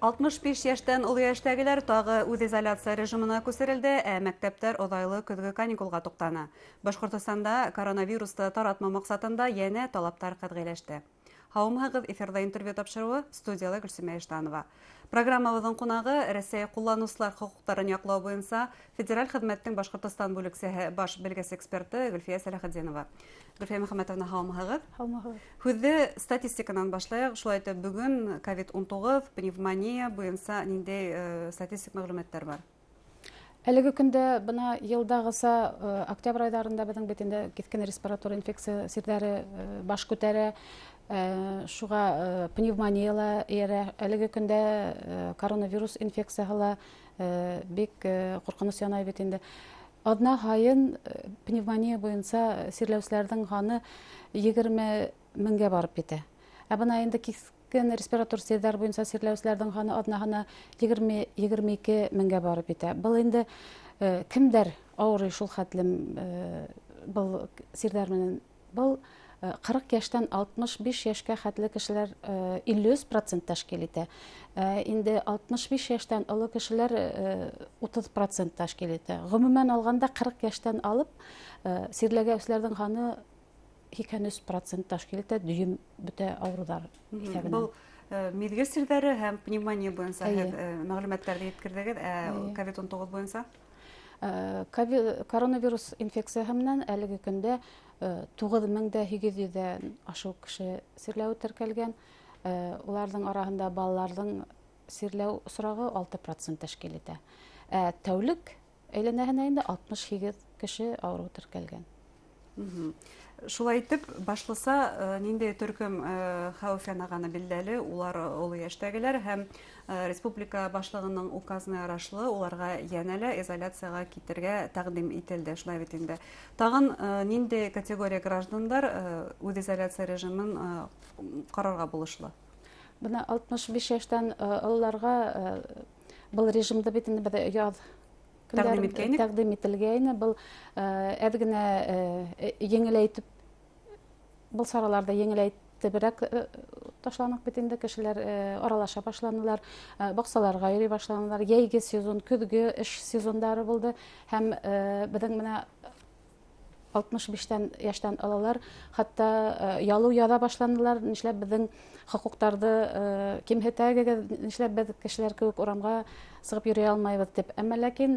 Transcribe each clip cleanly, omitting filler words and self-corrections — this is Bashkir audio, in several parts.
65 йәштән оло йәштәгеләр тағы үҙизоляция режимына күсерелде, ә мәктәптәр оҙайлы көҙгө каникулға туҡтаны. Башҡортостанда коронавирусты таратмау маҡсатында йәнә талаптар ҡәтғиләште. Һаумыһығыҙ, эфирҙа интервью тапшырыуы, студияла Гөлсимә Иштанова. Программабыҙҙың ҡунағы Рәсәй ҡулланыусылар хоҡуҡтарын яҡлау буйынса федераль хеҙмәттең Башҡортостан бүлексәһе баш белгес эксперты Гөлфиә Сәләхетдинова. Гөлфиә Мөхәммәтовна, һаумыһығыҙ. Һаумыһығыҙ. Һүҙҙе статистиканан башлайыҡ. Шулай итеп, бөгөн ковид-19, пневмония буйынса ниндәй статистик мәғлүмәттәр бар? Әлеге көндә бына йылдағыса октябрь айҙарында беҙҙең бит инде киҫкен респиратор инфекция сирҙәре баш күтәрә, шуға пневмония ла эйәрә. Әлеге көндә коронавирус инфекцияһы ла бик ҡурҡыныс янай бит инде. Аҙна һайын пневмония буйынса сирләүселәрҙең һаны 20 меңгә барып етә. Ә бына инде кискен респиратор сирҙәр буйынса сирләүселәрҙең һаны аҙнаһына 20-22 меңгә барып етә. Был инде кемдәр ауырый шул хәтлем был сирҙәр менән? Был 40 йәштән 65 йәшкә хәтле кешеләр 53 процент тәшкил итә. Инде 65 йәштән оло кешеләр 30 процент тәшкил итә. Ғөмүмән алғанда 40 йәштән алып сирләгәүселәрҙең һаны 83 процент тәшкил итә дөйөм бөтә ауырыуҙар иҫәбенән. Был миҙгел сирҙәре һәм пневмония буйынса һеҙ мәғлүмәттәрҙе еткерҙегеҙ, ә ковид-19 буйынса? Коронавирус инфекцияһы менән әлеге көндә 9800-дән ашыу кеше сирләүе теркәлгән. Уларҙың араһында балаларҙың сирләү осрағы 6% тәшкил итә. Ә тәүлек әйләнәһенә инде 68 кеше ауырыу теркәлгән. Шулай итеп, башлыса ниндәй төркөм хәүеф янағаны билдәле, улар оло йәштәгеләр һәм республика башлығының указына ярашлы уларға йәнә лә изоляцияға китергә тәҡдим ителде, шулай бит инде. Тағын ниндәй категория граждандар үҙизоляция режимын ҡарарға булышлы? Бына 65 йәштән ололарға был режимды бит инде беҙ яҙ тәҡдим иткәйнек. Тәҡдим ителгәйне. Был әҙ генә еңеләйтеп, был сараларҙы еңеләйтеберәк ташланыҡ бит инде, кешеләр аралаша башланылар, баҡсаларға йөрөй башланылар. Йәйге сезон, көҙгө эш сезондары булды һәм беҙҙең менә 65 йәштән алалар, хатта ялыу яҙа башланылар, нишләп беҙҙең хоҡуҡтарҙы кимһетәгегеҙ, нишләп беҙ кешеләр кеүек урамға сығып йөрөй алмайбыҙ тип. Әммә ләкин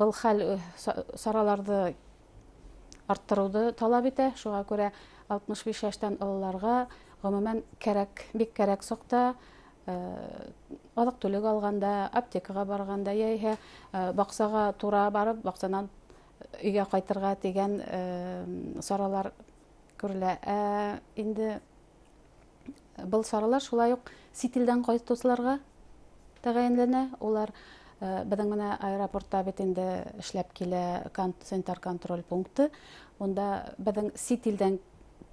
был хәл сараларҙы арттырыуҙы талап итә, шуға күрә 65 йәштән ололарға ғөмүмән кәрәк, бик кәрәк саҡта аҙыҡ-түлек алғанда, аптекаға барғанда, йә иһә баҡсаға тура барып, баҡсанан өйгә ҡайтырға тигән саралар күрелә. Ә инде был саралар шулай уҡ сит илдән ҡайтыусыларға тәғәйенләнә. Улар беҙҙең менә аэропортта бит инде эшләп килә санитар контроль пункты. Унда беҙҙең сит илдән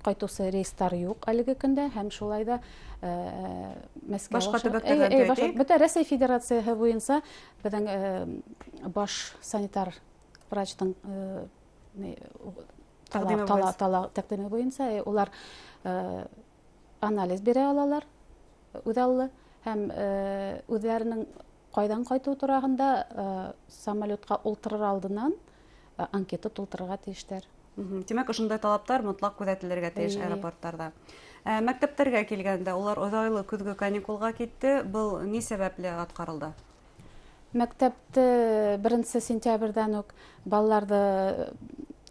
ҡайтыусы рейстар юҡ әлеге көндә, һәм шулай да Мәскәү башҡа төбәктәрҙән бөтә Рәсәй Федерацияһы буйынса беҙҙең баш санитар врачтың тәҡдиме буйынса улар анализ бирә алалар үҙаллы һәм үҙҙәренең ҡайҙан ҡайтыу тураһында самолетҡа ултырыр алдынан анкета тултырырға тейештәр. Тимәк, ошондай талаптар мотлаҡ күҙәтелергә тейеш аэропорттарҙа. Мәктәптәргә килгәндә, улар оҙайлы көҙгө каникулға китте. Был ни сәбәпле атҡарылды? Мәктәпте 1 сентябрҙән үк балаларҙы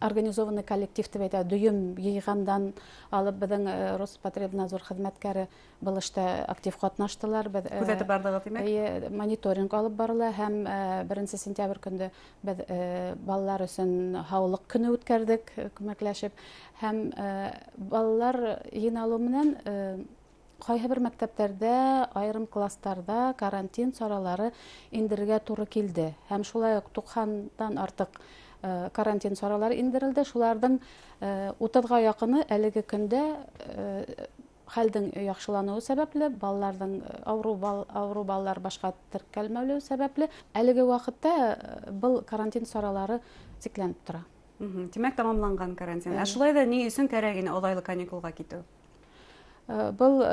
организованный коллектив тип әйтә, дөйөм йыйғандан алып беҙҙең Роспотребнадзор хеҙмәткәре был эштә актив ҡатнаштылар. Беҙ күҙәтеп барҙығыҙ, тимәк? Эйе, мониторинг алып барыла һәм 1 сентябрь көндө беҙ балалар өсөн һаулыҡ көнө үткәрҙек, күмәкләшеп. Һәм балалар йыйналыу менән ҡайһы бер мәктәптәрҙә, айырым класстарҙа карантин саралары индерергә тура килде. Һәм шулай уҡ 90-дан артыҡ карантин саралары индерелде. Шуларҙың 30-ға яҡыны әлеге көндә хәлдең яҡшыланыуы сәбәпле, балаларҙың ауырыу балалар башҡа теркәлмәүле сәбәпле, әлеге ваҡытта был карантин саралары сикләнеп тора. Тимәк, тамамланған карантин. Ә шулай ҙа ни өсөн кәрәк ине оҙайлы каникулға китеү? Был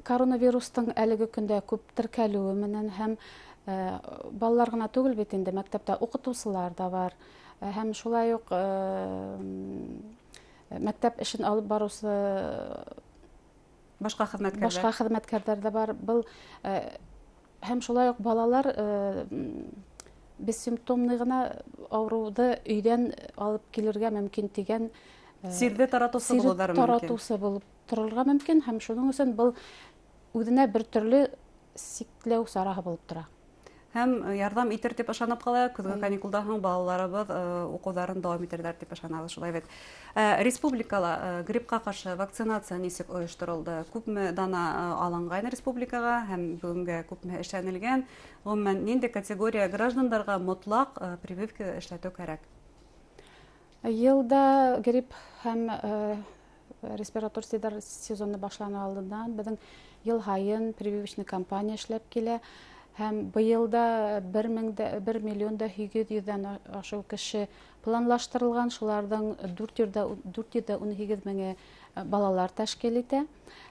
Коронавирустың әлеге көндә күп теркәлеүе менән һәм балалар ғына түгел бит инде, мәктәптә уҡытыусылар ҙа бар. Һәм шулай уҡ мәктәп эшен алып барыусы башҡа хеҙмәткәрҙәр, башҡа хеҙмәткәрҙәр ҙә бар. Был һәм шулай уҡ балалар бессимптомный ғына ауырыуҙы өйҙән алып килергә мөмкин тигән сирҙе таратыусы булыуҙары мөмкин. Таратыусы булып торорға мөмкин, һәм шуның өсөн был үҙенә бер төрлө сикләү сараһы булып тора. Һәм ярҙам итер тип ышанып ҡалайыҡ, көҙгө каникулдан һуң балаларыбыҙ уҡыуҙарын дауам итерҙәр тип ышанабыҙ, шулай бит. Республикала гриппҡа ҡаршы вакцинация нисек ойошторолдо? Күпме дана алынған республикаға һәм бөгөнгә күпме эшләнелгән? Ғөмүмән, ниндәй категория граждандарға мотлаҡ прививка эшләтеү кәрәк? Йылда грипп һәм респиратор сидар сезоны башланыу алдынан беҙҙең йыл һайын прививочный кампания эшләп килә. Һәм быйыл да бер мең дә, бер миллион да һигеҙ йөҙҙән ашыу кеше планлаштырылған, шуларҙың дүрт йөҙ ҙә ун һигеҙ меңе балалар тәшкил итә.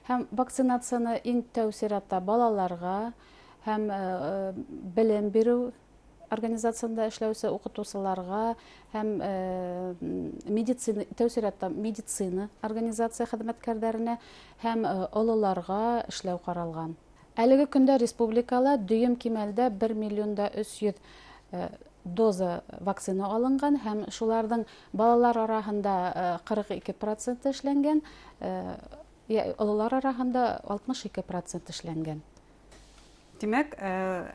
Һәм вакцинацияны иң тәү сиратта балаларға һәм белем биреү организацияһында эшләүсе уҡытыусыларға һәм медицина, тәү сиратта медицина организация хеҙмәткәрҙәренә һәм ололарға эшләү ҡаралған. Әлеге көндә республикала дөйөм кимәлдә бер миллион да өс йөҙ доза вакцина алынған һәм шуларҙың балалар араһында ҡырыҡ ике процент эшләнгән, ололар араһында алтмыш ике процент эшләнгән. Тимәк,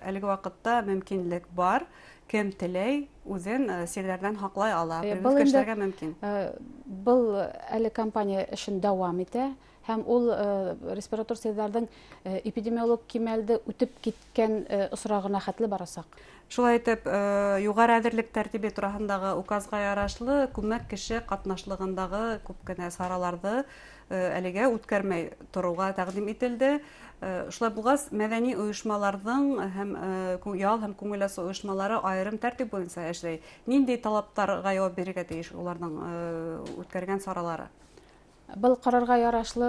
әлеге ваҡытта мөмкинлек бар, кем теләй, үҙен сирҙәрҙән һаҡлай ала, прививка эшләргә мөмкин. Был әле кампания эшен дауам итә һәм ул респиратор сирҙәрҙең эпидемиолог кимәлде үтеп киткән осрағына хәтле барасаҡ. Шулай итеп, юғары әҙерлек тәртибе тураһындағы указға ярашлы күмәк кеше ҡатнашлығындағы күп кенә сараларҙы әлегә үткәрмәй тороуға тәҡдим ителде. Шулай булғас, мәҙәни ойошмаларҙың һәм ял һәм күңел асыу ойошмалары айырым тәртип буйынса эшләй. Ниндәй талаптарға яуап бирергә тейеш уларҙың үткәргән саралары? Был ҡарарға ярашлы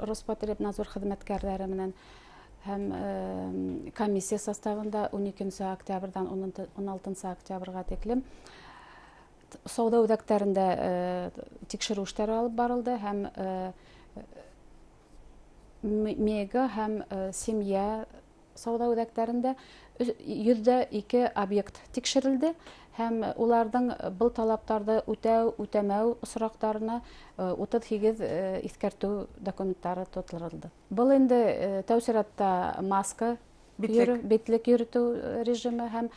Роспотребнадзор хеҙмәткәрҙәре менән һәм комиссия составында ун икенсе октябрҙән ун алтынсы октябргә тиклем сауҙа үҙәктәрендә тикшереү эштәре алып барылды һәм мега һәм семья сауҙа үҙәктәрендә йөҙҙә ике объект тикшерелде һәм уларҙың был талаптарҙы үтәү, үтәмәү осраҡтарына утыҙ һигеҙ иҫкәртеү документтары тотторолдо. Был инде тәү сиратта маска, Битлек. битлек йөрөтөү режимы һәм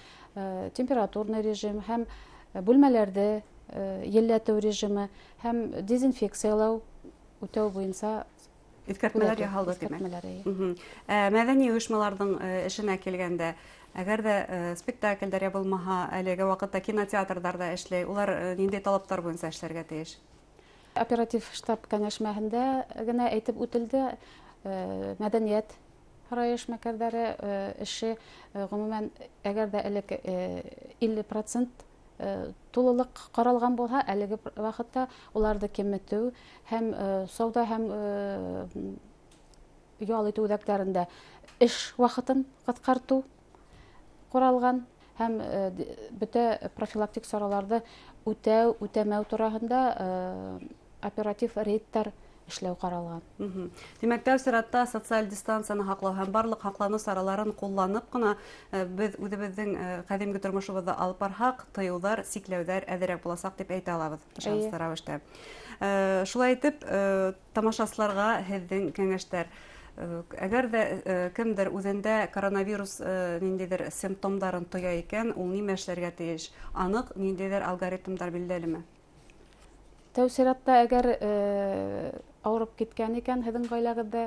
температурный режим һәм бүлмәләрҙе елләтеү режимы һәм дезинфекциялау үтәү буйынса Иҫкәртмәләр күҙәтеү, яһалды, тимәк. Иҫкәртмәләр, эйе. Мәҙәни ойошмаларҙың эшенә килгәндә, әгәр ҙә спектаклдәр ябылмаһа, әлеге ваҡытта кинотеатрҙар ҙа эшләй, улар ниндәй талаптар буйынса эшләргә тейеш? Оператив штаб кәңәшмәһендә генә әйтеп үтелде, мәҙәниәт һарайы эшмәкәрҙәре эше, ғөмүмән, әгәр ҙә элек илле процент тулылыҡ ҡаралған булһа, әлеге ваҡытта уларҙы киметеү һәм сауҙа һәм ял итеү үҙәктәрендә эш ваҡытын ҡыҫҡартыу ҡаралған һәм бөтә профилактик сараларҙы үтәү, үтәмәү тураһында оператив рейдтар эшләү ҡаралған. Тимәк, тәү сиратта социаль дистанцияны һаҡлау һәм барлыҡ һаҡланыу сараларын ҡулланып ҡына беҙ үҙебеҙҙең ҡәҙимге тормошобоҙҙо алып барһаҡ, тыйыуҙар, сикләүҙәр әҙерәк буласаҡ тип әйтә алабыҙ ышаныслы рәүештә. Шулай итеп, тамашасыларға һеҙҙең кәңәштәр. Әгәр ҙә кемдер үҙендә коронавирус ниндәйҙер симптомдарын тоя икән, ул нимә эшләргә тейеш? Аныҡ ниндәйҙер алгоритмдар билдәлеме? Тәү сиратта, әгәр ауырып киткән икән, һеҙҙең ғаиләгеҙҙә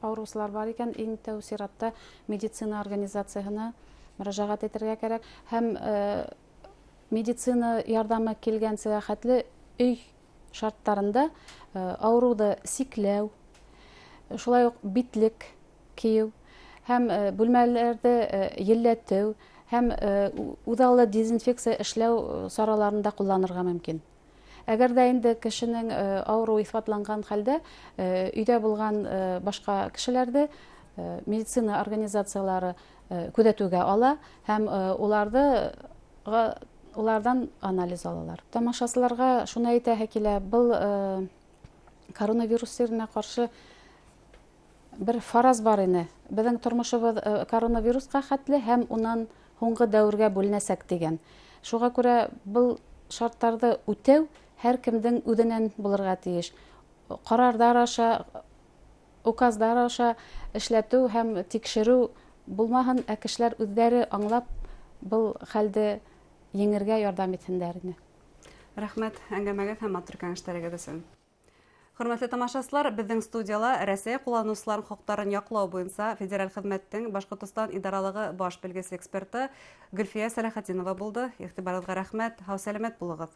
ауырыусылар бар икән, иң тәү сиратта медицина организацияһына мөрәжәғәт итергә кәрәк. Һәм медицина ярҙамы килгәнсә хәтле өй шарттарында ауырыуҙы сикләү, шулай уҡ битлек кейеү һәм бүлмәләрҙе елләтеү һәм үҙаллы дезинфекция эшләү сараларын да ҡулланырға мөмкин. Әгәр ҙә инде кешенең ауырыуы иҫбатланған хәлдә өйҙә булған башҡа кешеләрҙе медицина организациялары күҙәтеүгә ала һәм уларҙы уларҙан анализ алалар. Тамашасыларға шуны әйтәһе килә, был коронавирус сиренә ҡаршы бер фараз бар ине. Беҙҙең тормошобоҙ коронавирусҡа хәтле һәм унан һуңғы дәүергә бүленәсәк тигән. Шуға күрә был шарттарҙы үтәү һәр кемдең үҙенән булырға тейеш. Ҡарарҙар аша, указдар аша эшләтеү һәм тикшереү булмаһын, ә кешеләр үҙҙәре аңлап был хәлде еңергә ярҙам итһендәр ине. Рәхмәт әңгәмәгеҙ һәм матур кәңәштәрегеҙ өсөн. Хөрмәтле тамашасылар, беҙҙең студияла Рәсәй ҡулланыусылар хоҡуҡтарын яҡлау буйынса федераль хеҙмәттең Башҡортостан идаралығы баш белгес эксперты Гөлфиә Сәләхетдинова булды. Иғтибарығыҙға рәхмәт, һау-сәләмәт булығыҙ.